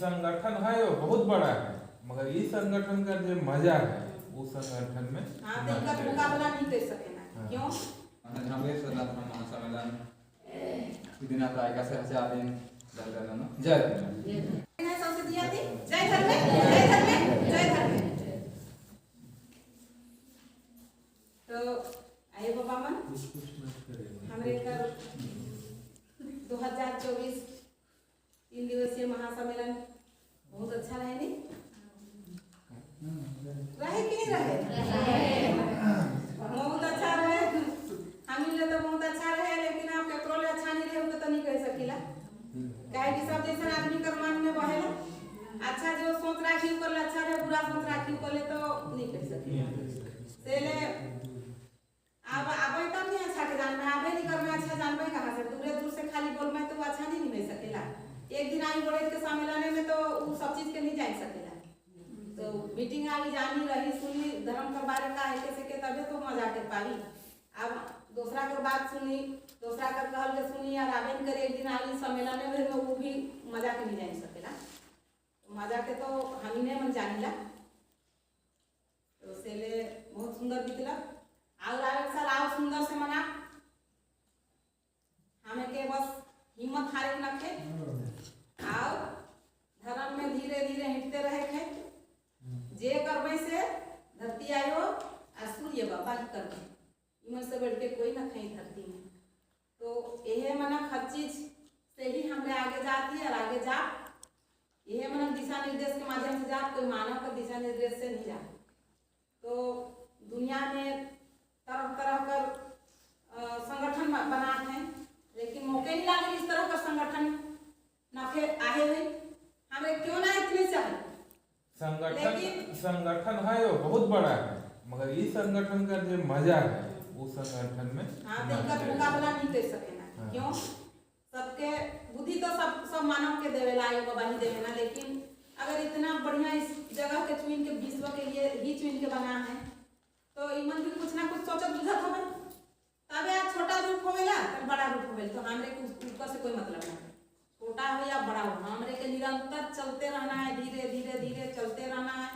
संगठन है वो बहुत बड़ा है, मगर ये संगठन का जो मजा है वो संगठन में हाँ, तो इनका नहीं है। मुकाबला नहीं कर सकेना। हाँ। क्यों? हमें सनातन महासम्मेलन दिन आता से हजार दिन जय धर्म। है सबसे दिया थी। जय धर्म, जय धर्म, जय धर्म। तो आइए बाबा मन, हमरे कर 2024 3 दिवसीय महासम्मेलन बहुत अच्छा रहे। नहीं रहे कि नहीं रहे? बहुत अच्छा रहे। हम ले तो बहुत अच्छा रहे, लेकिन आप केकरो ले अच्छा नहीं रहे तो नहीं कह सकीला, काहे कि सब जैसा आदमी कर मन में बहेला। अच्छा जो सोच राखी ऊपर ले अच्छा रहे, बुरा सोच राखी ऊपर ले तो नहीं कह सकीला। से ले अब आबे तब नहीं अच्छा के जानबे, आबे नहीं करमे अच्छा जानबे कहाँ से? दूरे दूर से खाली बोलमे तो अच्छा नहीं निभे सकेला। एक दिन आई बोले के सम्मेलन में तो वो सब चीज के नहीं जान सकेला। तो मीटिंग आई जानी रही सुनी धर्म के बारे का है कैसे के तबे तो मजा के पाई। अब दूसरा के बात सुनी, दूसरा के कहल के सुनी और आबे नहीं करे, एक दिन आई सम्मेलन में वो भी मजा के नहीं जान सकेला। मजा के तो हम ही नहीं मन जानीला। तो से ले बहुत सुंदर बीतला और आवे साल आओ सुंदर से मना। हमें के बस हिम्मत हारे न खे और धर्म में धीरे धीरे हिटते रहे खे। जे करबे से धरती आयो और सूर्य बाबा ही करबे, इमन से बढ़ के कोई ना खाई धरती में। तो यह मना हर चीज से ही हमने आगे जाती है और आगे जा यह मना दिशा निर्देश के माध्यम से जा, कोई मानव का दिशा निर्देश से नहीं जा। तो दुनिया में तरह तरह का संगठन बनाते हैं, लेकिन मौके नहीं लागे इस तरह का संगठन नफे आए हुए हमें क्यों ना इतने चाहिए। संगठन लेकिन संगठन है वो बहुत बड़ा है, मगर ये संगठन का जो मजा है वो संगठन में हाँ, तो इनका नहीं है। मुकाबला नहीं कर सकेना। हाँ। क्यों? सबके बुद्धि तो सब सब मानव के देवेला, आयो बाबा ही देवेला, लेकिन अगर इतना बढ़िया इस जगह के चुन के विश्व के लिए ही चुन के बना है तो इमन भी कुछ ना कुछ सोचत बुझत होवे, तबे आज छोटा रूप होवेला तब बड़ा रूप होवेला। तो हमरे के ऊपर से कोई मतलब नहीं, छोटा हो या बड़ा हो, हमरे के निरंतर चलते रहना है, धीरे धीरे धीरे चलते रहना है।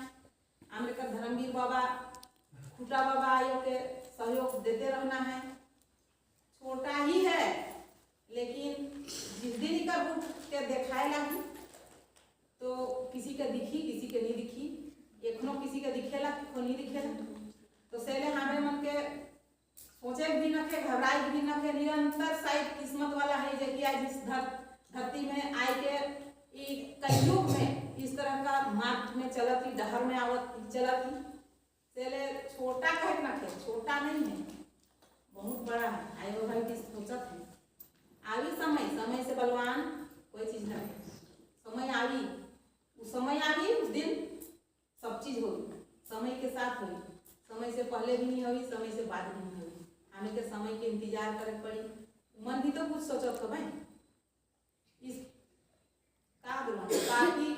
हमरे का धर्मवीर बाबा खूटा बाबा आयो के सहयोग देते रहना है। छोटा ही है लेकिन जिस दिन का रूप के दिखाए लगी तो किसी के दिखी किसी के नहीं दिखी, एखनो किसी के दिखेला को नहीं दिखेला। तो सेले हमें मन के सोचे भी न खे, घबराए भी न खे, निरंतर शायद किस्मत वाला है जे कि आज इस धरती में आए के ई कलयुग में इस तरह का मार्ग में चलत ही, डहर में आवत चलत ही। सेले छोटा कहे न खे, छोटा नहीं है, बहुत बड़ा है। आयो भाई की सोचत है आवी समय, समय से बलवान कोई चीज नहीं है। समय आवी, उस समय आवी उस दिन सब चीज होगी, समय के साथ होगी, समय से पहले भी नहीं होगी, समय से बाद भी नहीं होगी। हमें के समय के इंतजार करे पड़ी। मन भी तो कुछ सोचत हो भाई, इस का बोला पापी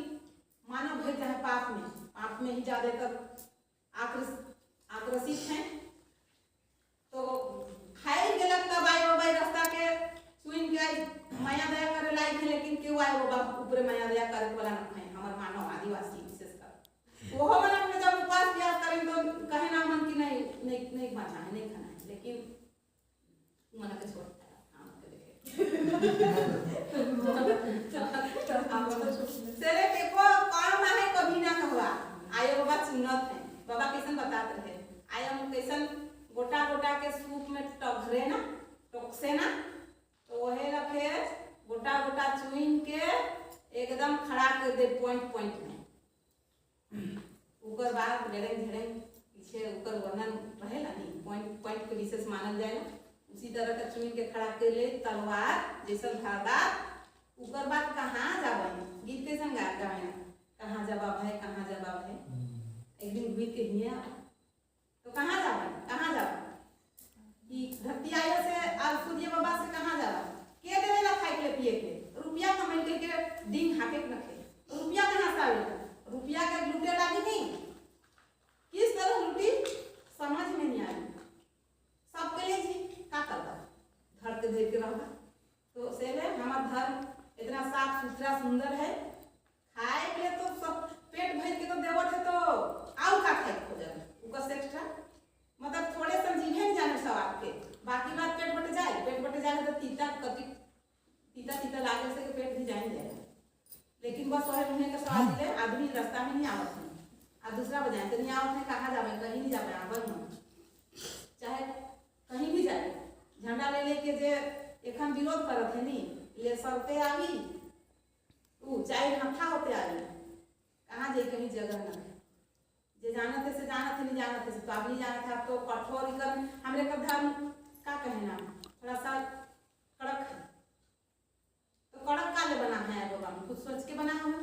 मानव भर चाहे पाप में, पाप में ही ज्यादातर आकर्षित हैं। तो खाए गलत तब आए बाबा रास्ता के सुन के माया दया करे लायक है, लेकिन क्यों आए बाबा ऊपर माया दया करे वाला न है हमार मानव आदिवासी विशेषकर। वो मन में जब उपवास प्यास करें तो कहे ना मन की नहीं नहीं नहीं खाना है, नहीं खाना है, लेकिन मन के छोड़ हाँ के देखे सेरे के को काम है कभी ना कहवा आयो बाबा चुनत है। बाबा कैसन बताते रहे आयो हम कैसन गोटा गोटा के सूप में टघरे ना टोकसे ना, तो वहे रखे गोटा गोटा चुन के एकदम खड़ा कर दे पॉइंट पॉइंट में। ऊपर बाद लेड़ेंग झड़ेंग पीछे ऊपर वर्णन रहेला नहीं, पॉइंट पॉइंट के विशेष मानल जाएगा। उसी तरह का चुन के खड़ा कर ले तलवार जैसन धारदार। ऊपर बाद कहाँ जाबे गीत कैसन गा गावे कहाँ जवाब है, कहाँ जवाब है, एक दिन घूर के हिया तो कहाँ जाबे, कहाँ जाबे ई धरती आयो से और सूर्य बाबा से कहाँ जाबा के देवेला खाए के पिए के रुपया कमाई के के डिंग हाके के रखे रुपया कहाँ से आवेला रुपया के लूटे लागी नहीं, किस तरह लूटी समझ में नहीं आई। सबके लिए जी का करबा धर के धर के रहबा। तो से है हमारा धर्म इतना साफ सुथरा सुंदर है, खाए आप दूसरा बजाए तो नहीं आवत है, कहाँ जावे? कहीं नहीं जावे। आवन हम चाहे कहीं भी जाए, झंडा ले लेके जे एखन विरोध करत है नी ले सरते आवी ऊ चाहे हथा होते आवी, कहाँ जाई? कहीं जगह न है। जे जानत है से जानत है, नहीं जानत है से तो अब नहीं जानत है। अब तो कठोर इकर हमरे का धर्म का कहे ना, थोड़ा सा कड़क है। तो कड़क का ले बना है बाबा, हम खुद सोच के बना हम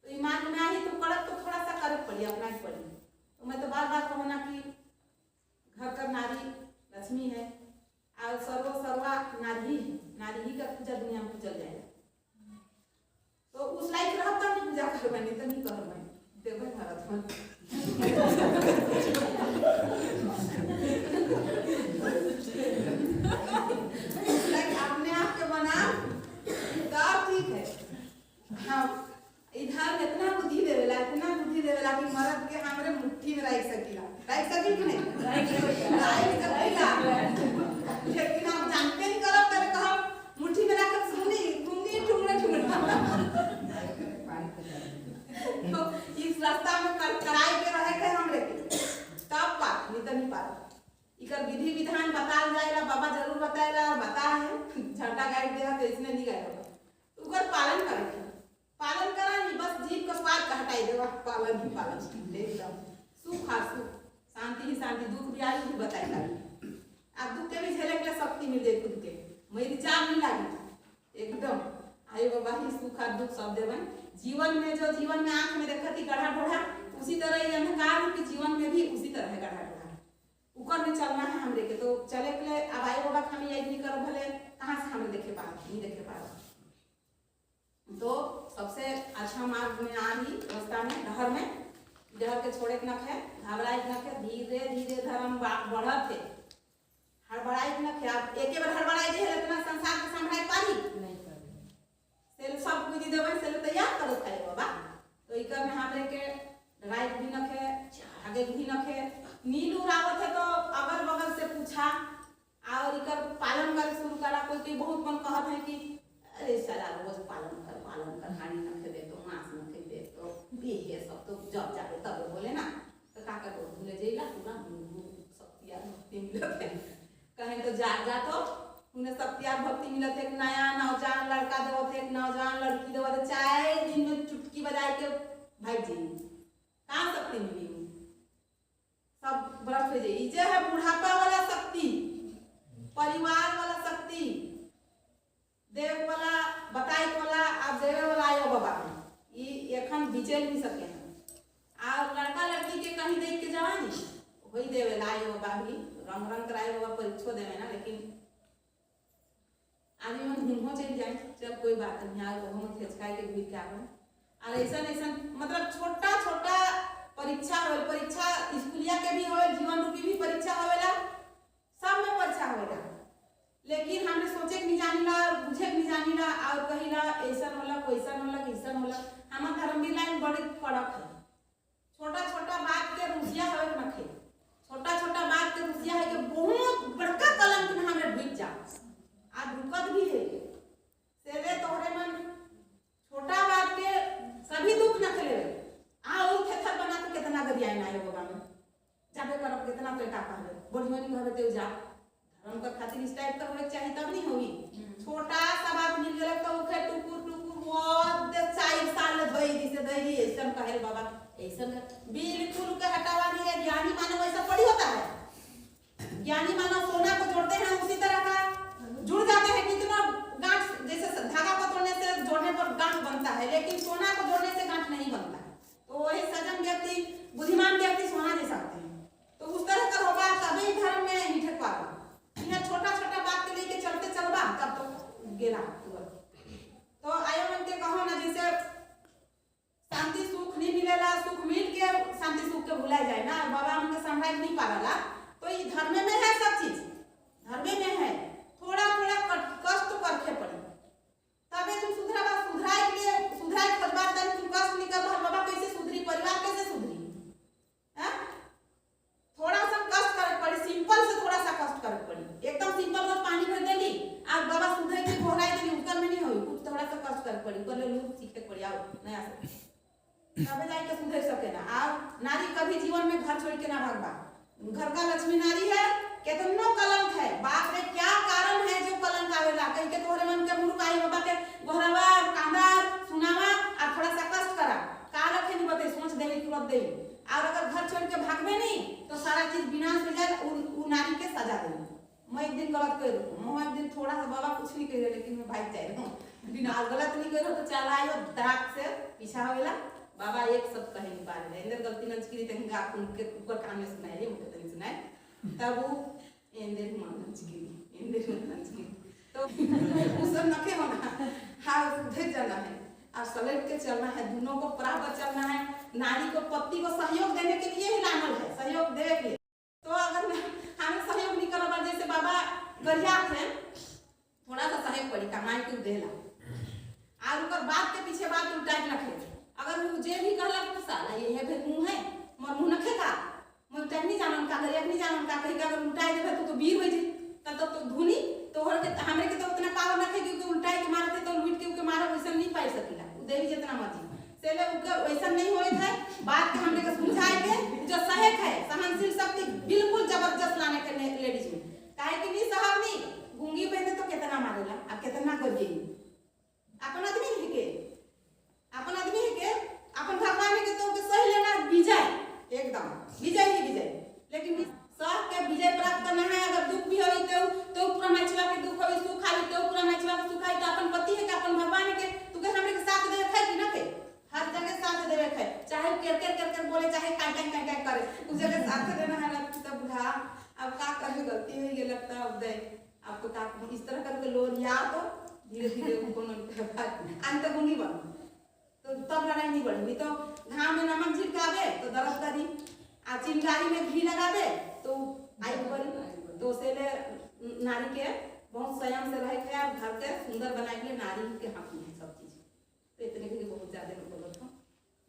तो ईमान में आई तो कड़क तो थोड़ा सा करक पड़ी, अपना ही पड़ी। तो मैं तो बार बार कहूँ ना कि घर का नारी लक्ष्मी है और सर्व सर्वा नारी ही है, नारी ही का पूजा दुनिया में पूजल जाएगा। तो उस लायक रहब तब नहीं पूजा करबै, नहीं तो नहीं करबै, देबै भरत में। उस लायक अपने आप के बना तब ठीक है। हाँ, इधर इतना बुद्धि देवेला, इतना बुद्धि देवेला कि मर्द के हमरे मुट्ठी में रख सकीला, रख सकी कि नहीं रख सकीला, लेकिन हम जानते नहीं करब तब कहब मुट्ठी में रख सुनी घूमनी ठुमरे ठुमरे। तो इस रास्ता में कराई के रहे के हमरे के तब पार, नहीं तो नहीं पार। इकर विधि विधान बताल जाएला, बाबा जरूर बताएला, बता है झंडा गाइड देहा तो इसने नहीं गाइड होगा। उकर पालन करे के, पालन करा नहीं, बस जीभ का स्वाद का हटाई देवा, पालन ही पालन एकदम सुख आ सुख, शांति ही शांति। दुख भी आई भी बताई लागी, आ दुख के भी झेले के शक्ति मिल जाए खुद के, मेरी जान नहीं लागी एकदम। आई बाबा ही सुख आ दुख सब देवन जीवन में। जो जीवन में आंख में देखती गढ़ा ढोढ़ा, उसी तरह ये अंधकार के जीवन में भी उसी तरह है गढ़ा ढोढ़ा, ऊपर में चलना है हमरे के। तो चले के लिए अब आई बाबा हम याद नहीं करो, भले कहाँ से हमरे देखे पा नहीं देखे पा। तो सबसे अच्छा मार्ग में आ ही रास्ता में डहर में, डहर के छोड़े के नख है, घबराए के नख है, धीरे धीरे धर्म बढ़त है, हड़बड़ाए के नख है। आप एके बार हड़बड़ाए जे है इतना संसार के संभाल पारी नहीं पारी, सेल सब बुद्धि देबै सेल तैयार करत है बाबा। तो इकर में हमरे के डराए भी नख है, आगे भी नख है। नील उड़ावत है तो अगल बगल से पूछा और इकर पालन करे शुरू करा। कोई कोई बहुत मन कहत है कि अरे साला रोज पालन कर, हानि न दे तो मांस न दे तो भी है सब तो जब जाके तब बोले ना, तो का कर भूले जइला पूरा शक्ति और भक्ति मिलत है। कहें तो जा जा तो उन्हें शक्ति और भक्ति मिलत है। एक नया नौजवान लड़का देवत है, एक नौजवान लड़की देवत है, चाहे दिन में चुटकी बजाए के भाग जाई, कहाँ शक्ति मिली? सब बर्फ हो जाई। जे है बुढ़ापा वाला शक्ति, परिवार वाला शक्ति, देव वाला बताए वाला आप देवे वाला आयो बाबा ये एखन बिचल नहीं सके हैं। और लड़का लड़की के कहीं देख के जवानी वही देवे ला आयो बाबा भी रंग रंग कराए बाबा परीक्षो देवे ना, लेकिन आदमी मन घूमो चल जाए जब कोई बात नहीं आए वो हम हिचकाए के घूर के आवे। और ऐसा ऐसा मतलब छोटा छोटा परीक्षा होल, परीक्षा स्कूलिया के भी होल, जीवन रूपी भी परीक्षा होवेला, सब में परीक्षा होवेला, लेकिन हमने सोचे के नहीं जानिला, बुझे के नहीं जानिला और कहिला ऐसा होला वैसा होला ऐसा होला। हमार धर्मवीर लाइन बड़ी कड़क है, छोटा छोटा बात के रुसिया होवे के नखे, छोटा छोटा बात के रुसिया है के बहुत बड़का कलंक में हमरे ढुक जा आ ढुकत भी है। सेले तोहरे मन छोटा बात के सभी दुख न लेवे आ और थेथर बना के कितना गरियाई ना आयो बाबा में जाबे करब कितना तो का कहबे बढ़िया नहीं कहबे ते जा धर्म का खातिर इस टाइप का होए चाहिए तब नहीं होई। छोटा सा बात मिल गेल तो उखे टुकुर टुकुर बहुत 4 साल धोई दी से धोई ऐसा कहे बाबा ऐसा बिल्कुल के हटावा नहीं है। ज्ञानी मानव ऐसा पड़ी होता है, ज्ञानी मानव सोना को जोड़ते हैं उसी तरह का जुड़ जाते हैं। कितना गांठ जैसे धागा को तोड़ने से जोड़ने पर गांठ बनता है, लेकिन सोना को जोड़ने से गांठ नहीं बनता। तो वही सजन व्यक्ति बुद्धिमान व्यक्ति सोना जैसा होते हैं, तो उस तरह का होगा तभी धर्म में ही ठक पागा। यहाँ छोटा छोटा बात के लेके चलते चलबा तब तो गेला। तो आयो मन के कहो ना जैसे शांति सुख नहीं मिलेला, सुख मिल के शांति सुख के भुला जाए ना, बाबा हमके संभाल नहीं पावेला। तो ये धर्म में है, सब चीज धर्म में है। थोड़ा थोड़ा कष्ट करके पड़ी तबे तुम सुधरा। सुधराए के लिए सुधराए खोजबा तब तुम कष्ट नहीं कर बाबा कैसे सुधरी, परिवार कैसे सुधरी? हैं, थोड़ा सा कष्ट करे पड़ी, सिंपल से थोड़ा सा कष्ट करे पड़ी। एकदम सिंपल रोज पानी भर देली आज बाबा सुधरे के गोहराई देली उकर में नहीं होई, कुछ थोड़ा सा कष्ट करे पड़ी, कर ले लूप सीखे पड़ी आओ नया से तबे जाके सुधर सके ना। और नारी कभी जीवन में घर छोड़ के ना भागबा। घर का लक्ष्मी नारी है, केतनो कलंक है, बाप रे क्या कारण है जो कलंक आवेला, कहीं के तोहरे मन के मुरुक आई बाबा के गोहरावा कांदा सुनावा और थोड़ा सा कष्ट करा का रखे नहीं बते सोच देवी तुरंत देवी। और अगर घर छोड़ के भागबे नहीं तो सारा चीज विनाश हो जाए, उ नारी के सजा देवी। मैं एक दिन गलत कर दूँ, मैं एक दिन थोड़ा सा बाबा कुछ नहीं कह रहे लेकिन मैं भाग जाए हूँ बिना गलत नहीं करो तो चला आयो दाग से पीछा होवेला। बाबा एक शब्द कहे नहीं पा रहे, इंदर गलती नच की तंगा उनके ऊपर कान में सुनाई उनके तनी सुनाए तब वो इंदर मानच की इंदर मानच की तो वो सब नखे होना। हाँ उधर जाना है और सलट के चलना है, दोनों को बराबर चलना है। नारी को पति को सहयोग देने के लिए ही लानल है, सहयोग देवे के लिए। तो अगर हमें सहयोग नहीं करब, जैसे बाबा गरिया थे थोड़ा सा सहयोग पड़ी कमाई के देला और उकर बात के पीछे बात उल्टा रखे। अगर वो जे भी कहलक तो साला ये है फिर मुंह है मोर मुंह नखे का मोर उल्टा नहीं जानन का गरिया नहीं जानन का कहीं का अगर उल्टाई देबे तो वीर हो जाई तब तो धुनी तोहर के हमरे के तो उतना पावर नखे क्योंकि उल्टाई के मारते तो लूट के उके मारे वैसा नहीं पाई सकीला देवी जितना मर्जी से ले उके वैसा नहीं होए है। बात के हमरे के समझाए के जो सहेक है सहनशील शक्ति बिल्कुल जबरदस्त लाने के लेडीज में, काहे कि नहीं साहब नहीं गूंगी बहने तो कितना मारेला अब कितना करिए अपन आदमी है के अपन आदमी है के अपन भगवान है के तो के सही लेना विजय एकदम विजय ही विजय। लेकिन सह के विजय प्राप्त करना है। अगर दुख भी होई तो पूरा नाचवा के दुख होई सुख आई तो पूरा नाचवा के सुख आई तो अपन पति है के अपन भगवान है के तू के हमरे के साथ देवे खाए कि ना के हर जगह साथ देवे खाए, चाहे कर कर कर कर बोले चाहे काय काय काय काय करे उस जगह साथ देना है ना। तब बुढ़ा अब का करे गलती हो गई लगता अब दे आपको का इस तरह करके लोन या तो धीरे धीरे कोनो अंत गुंगी बन तो तब लड़ाई नहीं बढ़ी। नहीं तो घाम में नमक छिड़कावे तो दर्द करी आ चिंगारी में घी लगावे तो आई करी। तो उसे ले नारी के बहुत संयम से रहे के और घर के सुंदर बनाए के लिए नारी के हाथ में है सब चीज। तो इतने के बहुत ज्यादा मैं बोलत हूँ।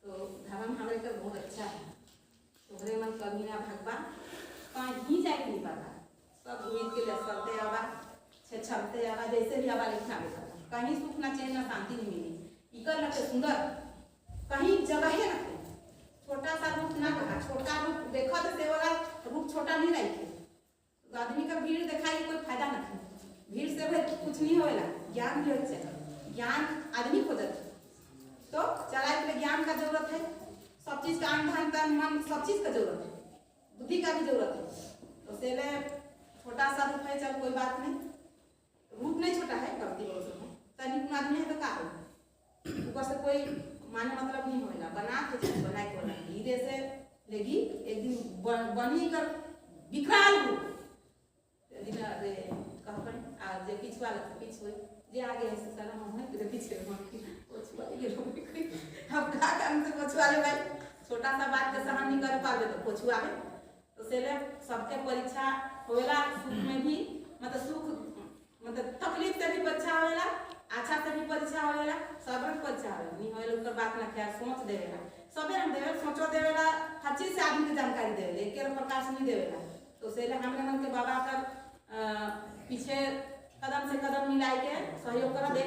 तो धर्म हमारे का बहुत अच्छा है, तोहरे मन कभी ना भगवा कहीं जाए नहीं पाता, सब उम्मीद के लिए चलते आवा छलते आवा जैसे भी आवा लिखना भी कहीं सुख ना चैन ना शांति नहीं मिली। इकर लगे सुंदर कहीं जगह है ना छोटा सा रूप ना कहा छोटा रूप देखा तो सेवाला रूप छोटा नहीं रही तो आदमी का भीड़ दिखाई कोई फायदा ना है। भीड़ से भाई कुछ नहीं होएला, ज्ञान भी होता है, ज्ञान आदमी खोजत तो चलाए के लिए ज्ञान का जरूरत है, सब चीज का धन तन मन सब चीज का जरूरत है, बुद्धि का भी जरूरत है। तो से छोटा सा रूप है चल कोई बात नहीं, रूप नहीं छोटा है गलती बहुत है तनिक आदमी है तो का हो ऊपर से कोई माने मतलब नहीं होएला। बना के चीज बनाए को धीरे से लेगी एक दिन बनी कर विकराल रूप दिन अरे कह पर आ जे पिछवा लग पीछे जे आगे है से साला हम है जे पीछे हम पछुआ ये लोग हम का काम से पछुआ ले भाई छोटा सा बात के सहन नहीं कर पावे तो पछुआ है। तो से ले सबके परीक्षा होएला सुख में भी मतलब सुख मतलब तकलीफ से भी परीक्षा होएला अच्छा से भी परीक्षा होएला सब रंग परीक्षा होएला नहीं होएला उनकर बात ना ख्याल सोच देवेला सबे रंग देवेला सोचो देवेला हर चीज से आदमी के जानकारी देवेला एक प्रकार से नहीं देवेला। तो से हमरे मन के बाबा का पीछे कदम से कदम मिलाई के सहयोग कर दे।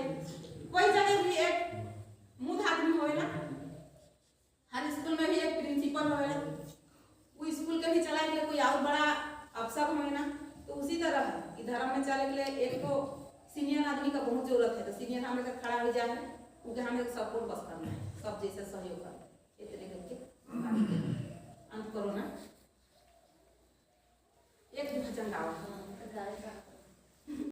कोई जगह भी एक मुद आदमी होएला, हर स्कूल में भी एक प्रिंसिपल होएला, वो स्कूल के भी चलाए के लिए कोई और बड़ा अफसर होएना। तो उसी तरह है कि धर्म में चले के लिए एक तो सीनियर आदमी का बहुत जरूरत है, तो सीनियर हमें खड़ा हो जाए उनके हमें सपोर्ट बस करना है, सब जैसे सहयोग करना इतने करके अंत करो ना।